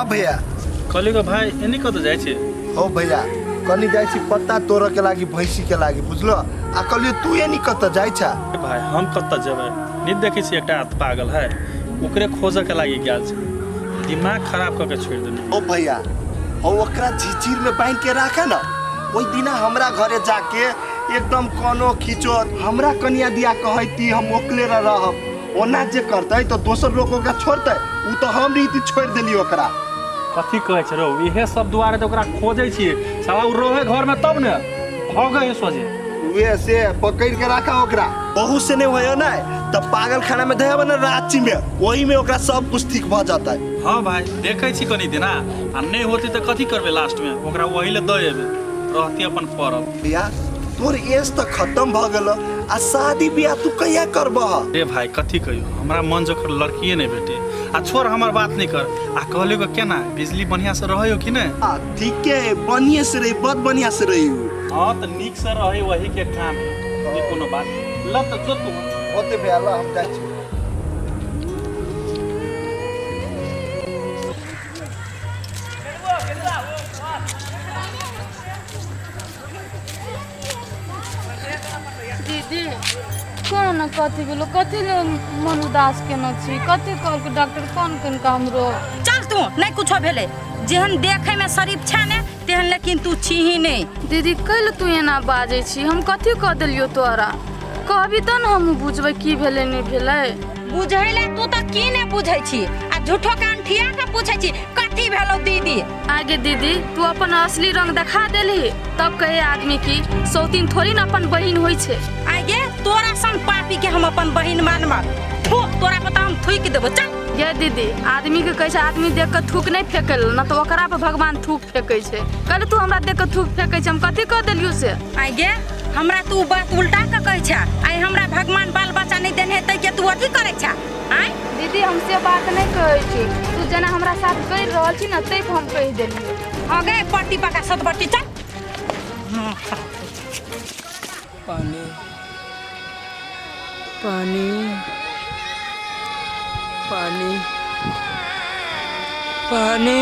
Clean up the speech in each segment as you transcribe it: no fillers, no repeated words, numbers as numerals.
हाँ भैया। कहली गो भाई एनी कतऽ जाइ छी? हो भैया, कनी जाइ छी पत्ता तोड़ऽ के लागी, भैंसी के लागी, बुझलो? आ कहलियो तू एनी कतऽ जाइ छा? ए भाई हम कतऽ जेबै, नहि देखै छी एकटा पागल है, ओकरे खोजऽ के लागी गेल छै, दिमाग खराब कऽ के छोड़ि देने। ओ भैया, हो ओकरा झिझिर में बांध के राखा ना, ओहि दिना हमरा घरे जाके एकदम कोनो खींचो हमरा कनिया दिया कहती हम ओकले रहब, ओना जे करतै तो दोसर लोग ओकरा छोड़तै, उ तो हम रीति छोड़ देली ओकरा। कथी कहै छै रौ, इहे सब दुआरे तऽ ओकरा खोजै छियै, साला उ रहे घर में तब ने भगै सोझे। उहे से पकड़ के राखा ओकरा, बहुत से नहीं होय ना तब पागल खाना में धे बना रांची में, वही में ओकरा सब कुछ ठीक भ जाता है। हाँ भाई देखै छी कनी दिना, आ नहीं होती तऽ कथी करबै लास्ट में, ओकरा वही ले दऽ एबै, रहती अपन पड़ल। भैया तोर एज तऽ खत्म भ गेल, आ शादी बियाह तू कहिया करबह? रे भाई कथी कहियो, हमरा मन जोकर लड़किए नहीं भेटे, आ छोड़ हमर बात नहीं कर। आ कहलियो के केना बिजली बढ़िया से रहयो कि नहीं? आ ठीक है, बढ़िया से रही, बहुत बढ़िया से रही। हाँ तो नीक से रहे वही के काम है, नहीं कोनो बात। ल तो जो तू होते भैया, ल हम जाइ छी। दीदी कोन कथी भेलो, कथी ले मन उदास केने छी, कथी कहलकै डॉक्टर, कोन कोन काम रो? चल तू नहीं कुछो भेले, जेहन देखे में शरीफ छे ने तेहन लेकिन तू छीही नहीं। दीदी कैल तू एना बाजै छी, हम कथी कह देलियो तोरा? कहबी त न हम बुझबै की भेलै नहीं भेलै। बुझै ले तू त की ने बुझै छी, आ झूठो के अंठिया के पूछै छी कथी भेलो दीदी? आगे दीदी तू अपन असली रंग देखा देलही तब कहे आदमी की सौतीन थोड़ी न अपन बहिन होइ छै। आगे तोरा सन पापी के हम अपन बहिन मानब, थू तोरा पता हम थूक देबो। चल ये दीदी आदमी के कहै छै आदमी देख के थूक नहीं फेंकै ल, न तो ओकरा पर भगवान थूक फेंकै छै। कहले तू हमरा देख के थूक फेंकै छै, हम कथी कह देलियो से? आगे हमरा तू बात उल्टा के कहै छै, आइ हमरा भगवान बाल बच्चा नहीं देने तै के तू अथी करै छै? आइ दीदी हम से बात नहीं कहै छी, तू जेना हमरा साथ करि रहल छी न तै पर हम कहि देलियो। हो गए पट्टी पका सतबट्टी, चल। पानी पानी पानी पानी पानी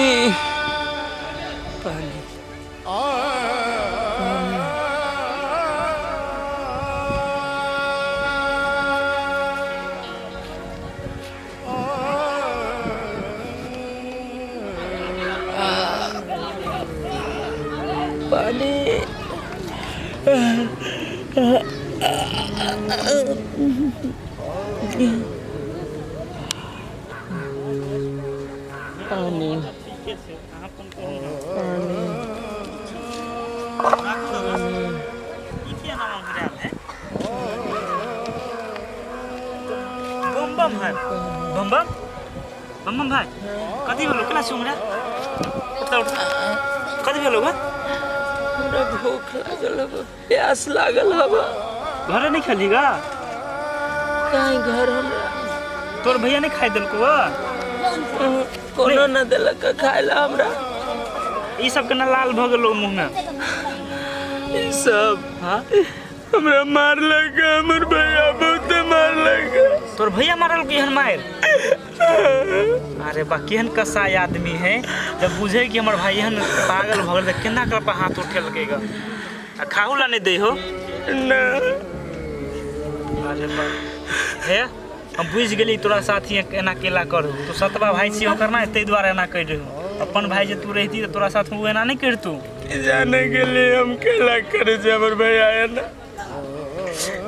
पानी पानी बम बम है, बम बम बम बम भाई कथी भेलो, केना सुन रे? उठता उठता कथी भेलो गा? हमरा भूख लागल हबा, प्यास लागल हबा। घरे नहीं खेली गा? कहीं घर हमरा तोर भैया नहीं खाई देलको वा? कोनो न देलक खाए ला हमरा। ई सब केना लाल भ गेलो मुंह में? ई सब हां हमरा मारलक, हमर भैया बहुत मारलक। तोर भैया मारल की हन मार? अरे बा केहन कसाई आदमी है, जब बुझे कि हमर भाई एहन पागल भ गेल त केना कर पर हाथ उठेलकै गा? आ खाहु ला नहीं दे हो ना। अरे बा हे हम बुझि गेली तोरा साथ ही एना केला करू, तू सतबा भाई छी ओकर ना, ताहि दुआरे एना कहि रहो। अपन भाई जे तू रहती त तोरा साथ उ एना नहीं करतू। जाने के लिए हम केला करे जे हमर भैया एना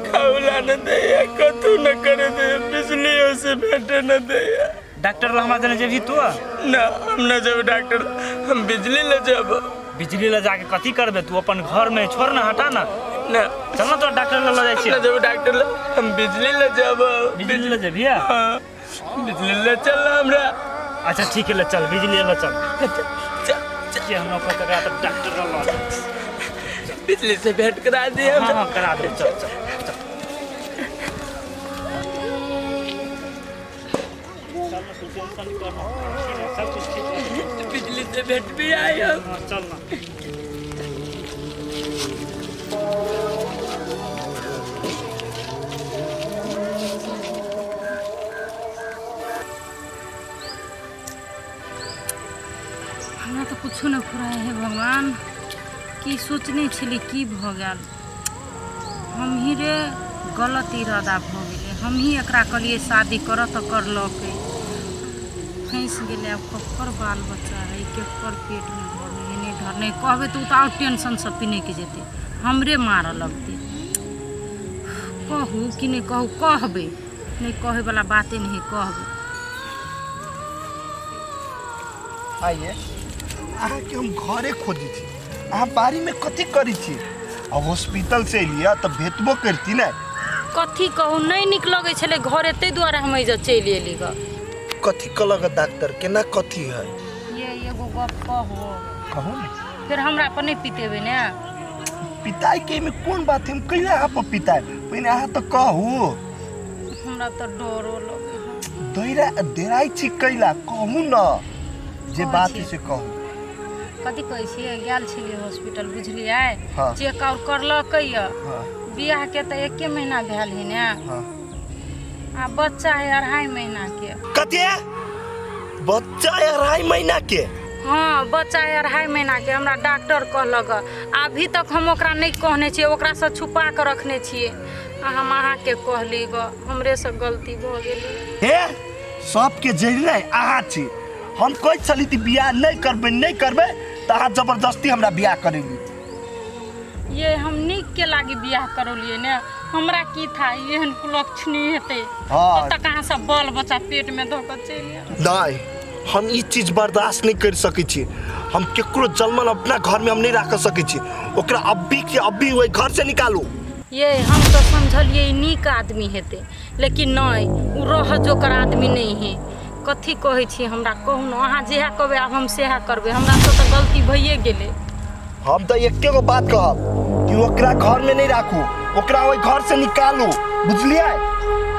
खाउला न दैया, कतू न करे दे, बिजली से भेटे न दैया। डॉक्टर ला हमरा देने जेबही तू? ना हम न जेब डॉक्टर, हम बिजली ले जेब। बिजली ले जाके कथी करबे तू? अपन घर में छोड़ ना, हटा ना। ना चल ना तो डॉक्टर ले जाइ छी। न जेब डॉक्टर ले, हम बिजली ले जेब। बिजली ले जेबही? हां बिजली ले चल हमरा। अच्छा ठीक है ले चल, बिजली ले चल। चल के हमरा पर करा त डॉक्टर ले चल, बिजली से भेंट करा दे। हां हां करा दे, चल चल चल। सब कुछ ठीक है, बिजली से भेंट भी आई हम। हां चल ना। कुछो नहि फुराय। हे भगवान, की सोचने छली, की भऽ गेल? हमही रे गलत इरादा भऽ गेलै। हमही एकरा कहलियै शादी करऽ तऽ करलकै, फँसि गेलै। आब ककर बाल बच्चा है, ककर पेटमे धरने है, नहि धरने है? कहबै तऽ ओ तऽ आओर टेंशनसँ पिनकि जेतै, हमरे मारऽ लगतै। कहू कि नहि कहू? कहबै, नहि कहैवला बाते नहि है, कहबै। आइए, अहाँके हम घरे खोजै छी, अहाँ बाड़ीमे कथी करै छी? आ हॉस्पिटल से एलियै तऽ भेटबो करती ने। कथी कहू, नहि नीक लगै छलै घरे, ताहि दुआरे हम एहिजऽ चलि एली गऽ। कथी कहलक डॉक्टर? केना कथी है? ये एगो गप कहू? कहू ने। फेर हमरा पर नहि पितेबै ने? पिताई के एहिमे कोन बात है? हम कहिया अहाँ पर पिताई? पहिने अहाँ तऽ कहू। हमरा तऽ डरो लगै है। दैरा डेराइ छी कैला? कहू ने जे कहै बात छी। है से कहू। कथी कहै छियै, गेल छलियै हॉस्पिटल, बुझलियै? हाँ। चेक आउट करलकै यऽ। बियाहके तऽ एके महीना भेल है ने। आ बच्चा है 2.5 महीना के। कथी? बच्चा 2.5 महीना के? हाँ, बच्चा है 2.5 महीना के, हमरा डॉक्टर कहलक। अभी तक हम ओकरा नहि कहने छियै, ओकरासँ छुपा कऽ रखने छियै आ हम अहाँके कहली गऽ। हमरेसँ गलती भऽ गेलै। हे, सबके जड़ि नहि अहाँ छी। हम कहै छली कि बियाह नहि करबै, नहि करबै, तऽ अहाँ जबरदस्ती हमरा बियाह करेली। ये हम नीक के लागी बियाह करौलियै ने, हमरा की था एहन कुलक्षणी हेतै। तब तक अहाँ सब बाल बच्चा पेट में धऽ कऽ चलि आयल। नहि, हम ई चीज बर्दाश्त नहि करि सकै छी। हम केकरो जलमल अपना घरमे हम नहि राख सकै छी। ओकरा अभी के अभी ओहि घर से निकालू। ये हम तऽ समझलियै ई नीक आदमी हेतै, लेकिन नहि, ओ रह जोकर आदमी नहि है। कथी कहै छी, हमरा कहू ने। अहाँ जएह कहबै आब हम सएह करबै। हमरा से तऽ गलती भइए गेलै। हम तऽ एके गो बात कहब कि ओकरा घरमे नहि राखू, ओकरा ओहि घर से निकालू, बुझलियै?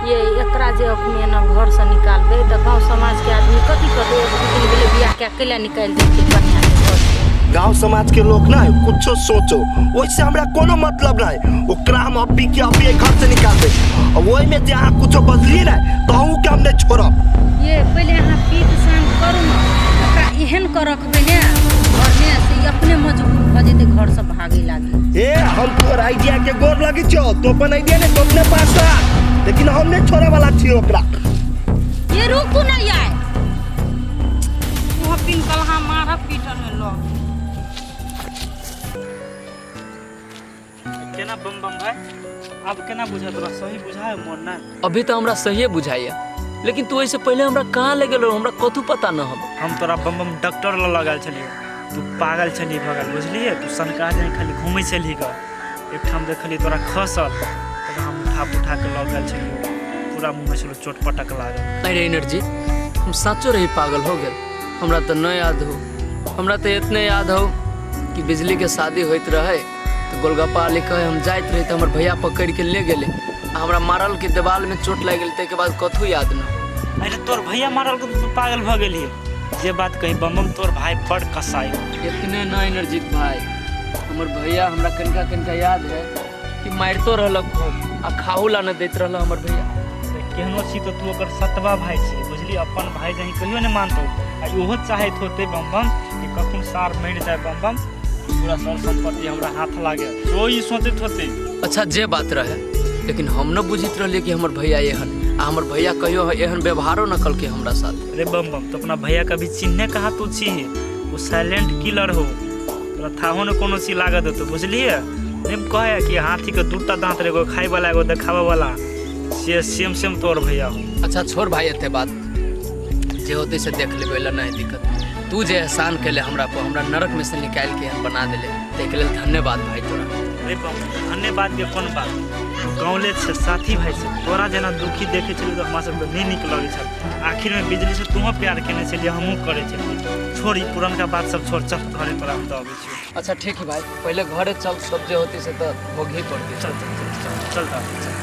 ये एकरा जे अखनी एना घरसँ निकालबै तऽ गाँव समाजके आदमी कथी कहतै? एक दू दिन गेलै बियाह कए, कैला निकालि देलकै कनियाके घरसँ? गांव समाज के लोग ना कुछो सोचो, ओहिसे हमरा कोनो मतलब नहीं। ओकरा हम अभी के अभी एहि घर से निकाल दे। और ओहि में जे अहाँ कुछो बजलिए ना तो अहूँ के हम नहीं छोड़ब। ये पहिले अहाँ पीत शान्त करू ने। ओकरा एहन कऽ रखबै ने घरमे से ई अपने मजबूर भऽ जेतै घरसँ भागे लागी। ए, हम तोहर आइडिया के गोर लगी छो। तो अपन आइडिया ने तो अपने पास रख, लेकिन हम नहीं छोड़े वाला छी ओकरा। ये रुकू ने यार, वहाँ पिन कलहा मारब पीटन में लग। केना बम बम भाई, आब केना बुझा तोरा? सही बुझाय मोन ना? अभी तऽ हमरा सहिए बुझाइया, लेकिन तू एहिसँ पहिले हमरा कहाँ ले गेलो? हमरा कथू पता न हम। हम तोरा बम बम डॉक्टर लग लगल छलियै, तू पागल छली भऽ गेल, बुझलियै? तू सनका जाई खाली घूमै छलही गऽ। एकठाम देखलियै तोरा खसल, तब हम उठा पुठा के लऽ गेल छलियै। पूरा मुँहमे छलो चोट पटक लागल। अरे एनर्जी, हम साचो रही पागल हो गेल? हमरा तऽ नहि याद हो। हमरा तऽ इतने याद हो कि बिजली के शादी होइत रहे तऽ गोलगप्पा वाली कहे हम जाइत रही तऽ हमर भैया पकड़ के ले गेले आ हमरा मारल के देवाल में चोट लागि गेल। ताहिके बाद कथू याद न। अरे, तोर भैया मारल के तू पागल भऽ गेली? जे बात कही बम बम, तोर भाई बड़ कसाई हो। इतने न एनर्जीत भाई, हमर भैया हमरा कनिका कनिका याद है कि मारितो रहलक खूब आ खाहू ला न दैत रहल हमर भैया। तऽ केहनो छी तऽ तू ओकर सतबा भाई छी, बुझली? अपन भाई जहीं कहियो नहि मानतौ। आ ओहो चाहैत होतै बम बम कि कखन सार मरि जाय बम बम, पूरा सर सम्पत्ति हमरा हाथ लागे, तो ई सोचैत होतै। अच्छा, जे बात रहे, लेकिन हम न बुझैत रहलियै कि हमर भैया एहन, आ हमर भैया कहियो एहन व्यवहारो न कलकै हमरा साथ। अरे बम बम, तो अपना भैया कभी चिन्हने कहाँ तू छी? वो साइलेंट किलर हो, तोरा थाहो ने कोनो चीज लागत होतो, बुझलिए? नहीं कहे कि हाथी के दूटा दांत रहे, एगो खाए वाला, एगो देखावे वाला, से सेम सेम तोर भैया हो। अच्छा छोड़ भाई एते बात, जे होते से देख लेबै ला, नहीं दिक्कत। तू जे एहसान केले हमरा पर, हमरा नरक में से निकालि के एहन बना देले, ताहिके लेल धन्यवाद भाई तोरा। अरे बम, धन्यवाद के कोन बात? तू गाँवले छै, साथी भाई छै। तोरा जेना दुखी देखै छलियै तऽ हमरा सबके नहि नीक लगै छल। आखिर में बिजली से तूहो प्यार केने छलियै, हमहूँ करै छलियै। छोड़ ई पुरनका बात सब छोड़, चल घरे, तोरा हम दऽ अबै छियौ। अच्छा ठीक है भाई, पहले घरे चल, सब जे होती से तऽ भोगही पड़ती। चल चल चल चल चल दऽ अबै चल।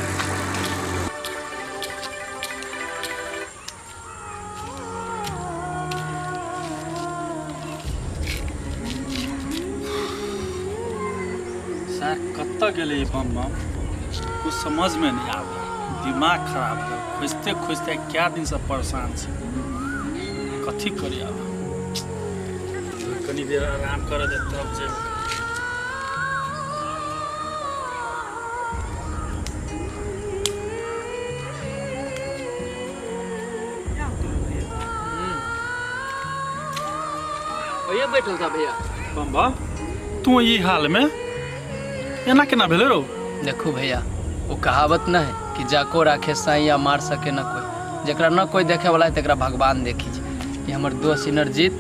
सर, कतऽ गेलै ई बम बम? कुछ समझमे नहि आबै, दिमाग खराब हो गेल। खोजते खोजते कए दिनसँ परेशान छी। कथी करी आब? कनी देर आराम कर दे तब जेबै। भैया बैठल था भैया। बम्बा तू ई हाल में एना केना भेलै रौ? देखू भैया, वो कहावत न है कि जाको राखे साईं या मार सके न कोई, जकरा न कोई देखे वाला है तकरा भगवान देखी छै। ई हमर दोस्त इनरजीत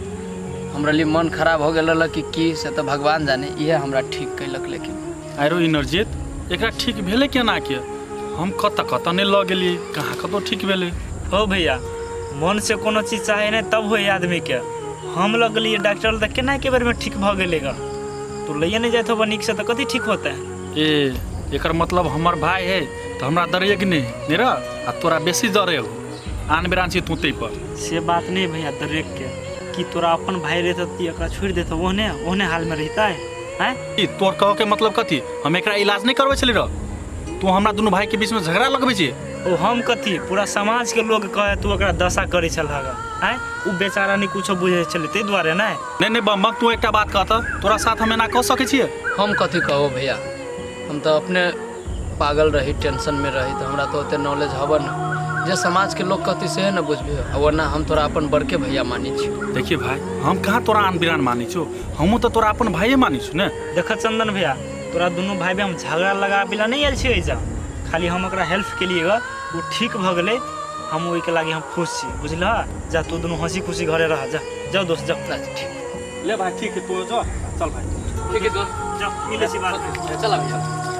हमरा लिए मन खराब हो गेल रहल कि की से तऽ भगवान जाने, इहे हमरा ठीक कैलक। लेकिन आरो इनरजीत एकरा ठीक भेलै केना के? हम कतऽ कतऽ नहि लऽ गेलियै, कहाँ कतौ ठीक भेलै। हो भैया, मन से कोनो चीज चाहे नहि तब होय आदमी के। हम लग गेलियै डॉक्टर तऽ केना के बेर में ठीक भऽ गेलै ग। तू लैए नहि जाइत होबऽ नीक से तऽ कथी ठीक होतै? ए एकर मतलब हमर भाई है तऽ हमरा डरैके नहि है नहि रह, आ तोरा बेसी डरे हो आन बेरान छी तू ताहि पर। से बात नहीं भैया दरेक के, कि तोरा अपन भाई रहता तो एकरा छोड़ देता, ओहने ओहने हाल में रहता है हैं? ई तोर कह के मतलब कथी? हम एकरा इलाज नहीं करबै छली रह, तू हमरा दुनू भाई के बीच में झगड़ा लगबै छी। ओ हम कथी पूरा समाज के लोग कहे तू एकरा दशा करै छलह हैं? उ बेचारा नहीं कुछो बुझै छलै ताहि दुआरे ने। नहीं नहीं बम तू एकटा बात कहता, तोरा साथ हम एना कह सकै छियै? हम कथी कहबो भैया, हम तऽ अपने पागल रही, टेंशन में रही, तऽ हमरा तऽ ओते नॉलेज हबऽ न, जे समाज के लोग कहती सेहे न बुझबे, वरना हम तोरा अपन बड़के भैया मानै छी। देखिए भाई, हम कहाँ तोरा आन बिरान मानै छौ, हमहूँ तऽ तोरा अपन भाइये मानै छु ने। देख चंदन भैया, तोरा दुनू भाई में हम झगड़ा लगा बिला नहीं आयल छियै एहिजा, खाली हम ओकरा हेल्प के लिए ओ ठीक भऽ गेलै, हम ओहिके लागि हम खुश छी बुझलह। जा तू दुनू हंसी खुशी घरे रह, जा जाओ दोस्त जाओ। ठीक ले भाई ठीक है, तू जो चल भाई। ठीक है दोस्त, जा मिलै छी बाद में। चला भैया।